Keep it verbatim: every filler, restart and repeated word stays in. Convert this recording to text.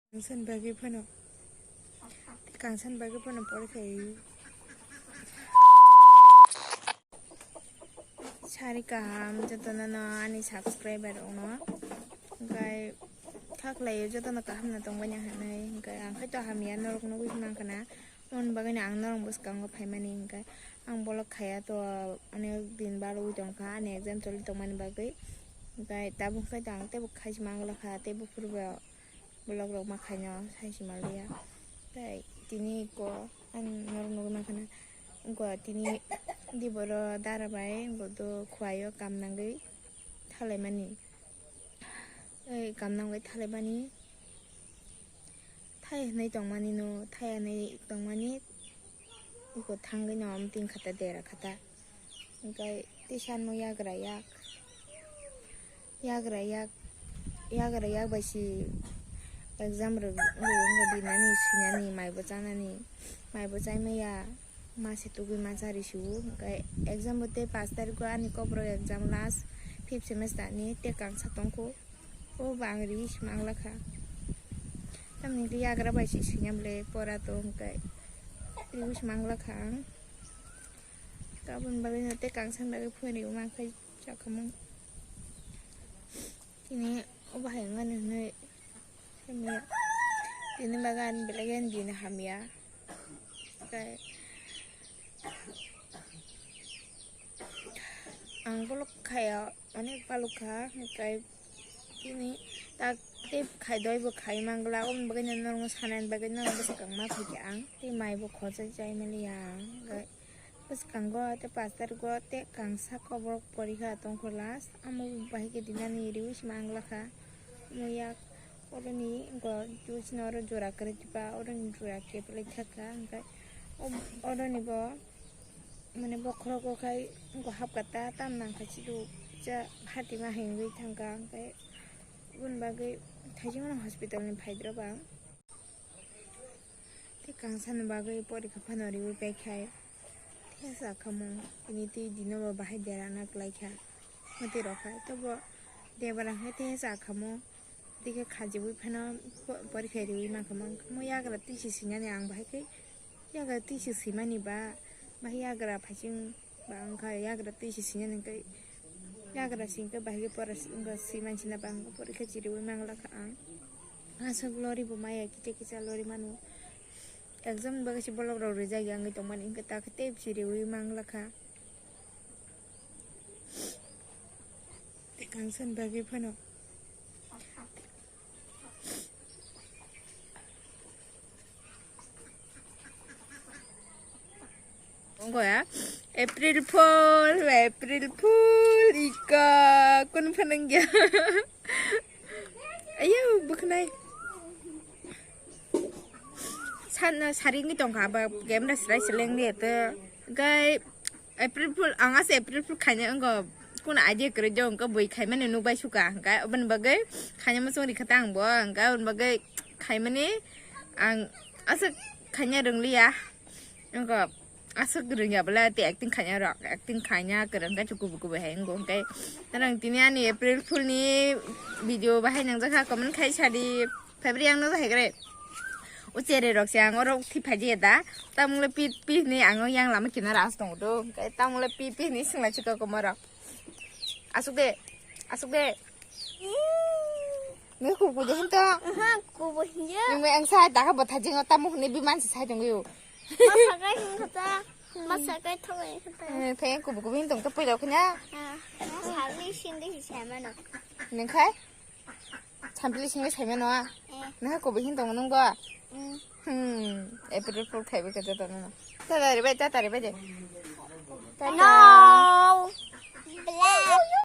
Kangsan bagwi phano, kangsan bagwi phano porikha. Sari kaham jotono no ani subscriber rokno, hwnkhe khaklaio jotono kaham no tongbaini hinwi, hwnkhe ang khe to hamya norok nugwi mankha na, aboni bagwino ang norok bwskango phaimani, hwnkhe ang vlog khaiya to onek din barwi tongkha ani exam choli tongmani bagwi, hwnkhe tabuk khe to ang teibo khaisi manglakha tei buphuru bo vlog rok ma khaino saisi manliya. Tei tini ko ang norok nugwi mankha na, wngkha tini diboro dara bai wngkha do khuaio kam nangwi thalaimani. Tei kam nangwi thalaimani thai hwnwi tongmani no, thai hwnwi tongmani wngkha thangwi no meeting khata dera khata. Hwnkhe tei sanmo yagra yak, yagra yak, yagra yak bai si exam rw-, rw-, wngkha dinani, swinani, maibo chanani, maibo chaimaya, mase tugwi ma chari si-o. Hwnkhe exam bo tei pash tarikgo ani kokrok exam last fifth semester ni tei kangsa tongkho. O ba ang riwi se manglakha. Tamni hwnkhe yagra bai se swina bwle pora to hwnkhe riwi se manglakha ang. Taboni bagwi no tei kangsan bagwi phone riwi mankha chakhamung. Tini o bahai wngmani hwnwi hamya. Tini bagwi ani belai ani din hamya. Tei ang bolok khaya onek palukha, hwnkhe tini tak tei khai doi bo khai mangla, oboni bagwi no norokno sanani bagwi no bwswk ang ma phaikha ang tei mai bo khorsa chai maliya ang, hwnkhe bwskango tei pash tarikgo tei kangsa koborok porikha tongkha last, amo bahai khe dinani riwi se manglakha, omo yak oroni wngkha juice no oro jora kwrwi tipa oroni jora khe belai thaka, hwnkhe oroni bo. Mane bokhorok o khai wngkha hapkha ta, tam nangkha chiduk cha phatima hengwi thangkha, hwnkhe aboni bagwi thaisingmano hospital ni phaidrop ang. Tei kangsa ni bagwi porikha phano riwi paikhai tei sakhamung tini tei dino bo bahai dera na kwlaikha. Mwtwi rok hai tobo debra hai tei sakhamung. Tei khe khajiwi phano po-, porikha riwi mankha, mankha. Mo yagra twi se sinani ang bahai khe yagra twi se simani ba, bahai yagra phaising ba wngkha yagra twi se sinani hwnkhe yagra singkhe bahai khe pora si-, wngkha siman sina ba wngkha porikha chiriwi manglakha ang. Aswk lori bo maya kicha kicha lori mano. Exam ni bagwi se bolok rok rijak ya wngwi tongmani hwnkhe ta khe tei chiriwi manglakha. Tei kangsa ni bagwi phano. Wngkha ya, April Fool, April Fool, ika, kun phanang ya. Ayo, bwkhnai. San, sari wngwi tongkha, ba, camera srai seleng di ete. Gai, April Fool, ang asa April Fool khaina wngkha, kun idea kwrwi jok wngkha, bui khaimani nukbai suka, hwnkha, oboni bagwi khaina muchung rikha ta ang bo, hwnkha, oboni bagwi khaimani ang asa khaina rwngliya, wngkha, asa rwngya bwle tei acting khaina rok, acting khaina kwrwng khe kubui kubui hai wngo, hwnkhe, norok tini ani April Fool ni video bahai nangjakha, comment khai sadi. Phaibriyang no hai kre. O chere rok se ang oro thi phai je da. Tamung le pi, pi ni ang yang lama kinara as tong do. Tamung le pi, pi ni singla chika ko moro. Asuk de. Asuk de. Ne ku ku de hinto. Aha, ku bo hinje. Ni me ang sa da ka bo tha jing tamung ni bi man sa tong yo. Masa kai hin kata. Masa kai thong hin kata. Eh, phai ku ku hin tong to pui lo khnya. Ah, masa kai sin de hi sa ma no. Neng khai? Sampli singwi saimano a? Eh. Nokha kubui hin tongo nung bo? Mm. Hmm, April Fool khaibai khe jotono no. Tata ribai, tata ribai de. Tata. No. Black.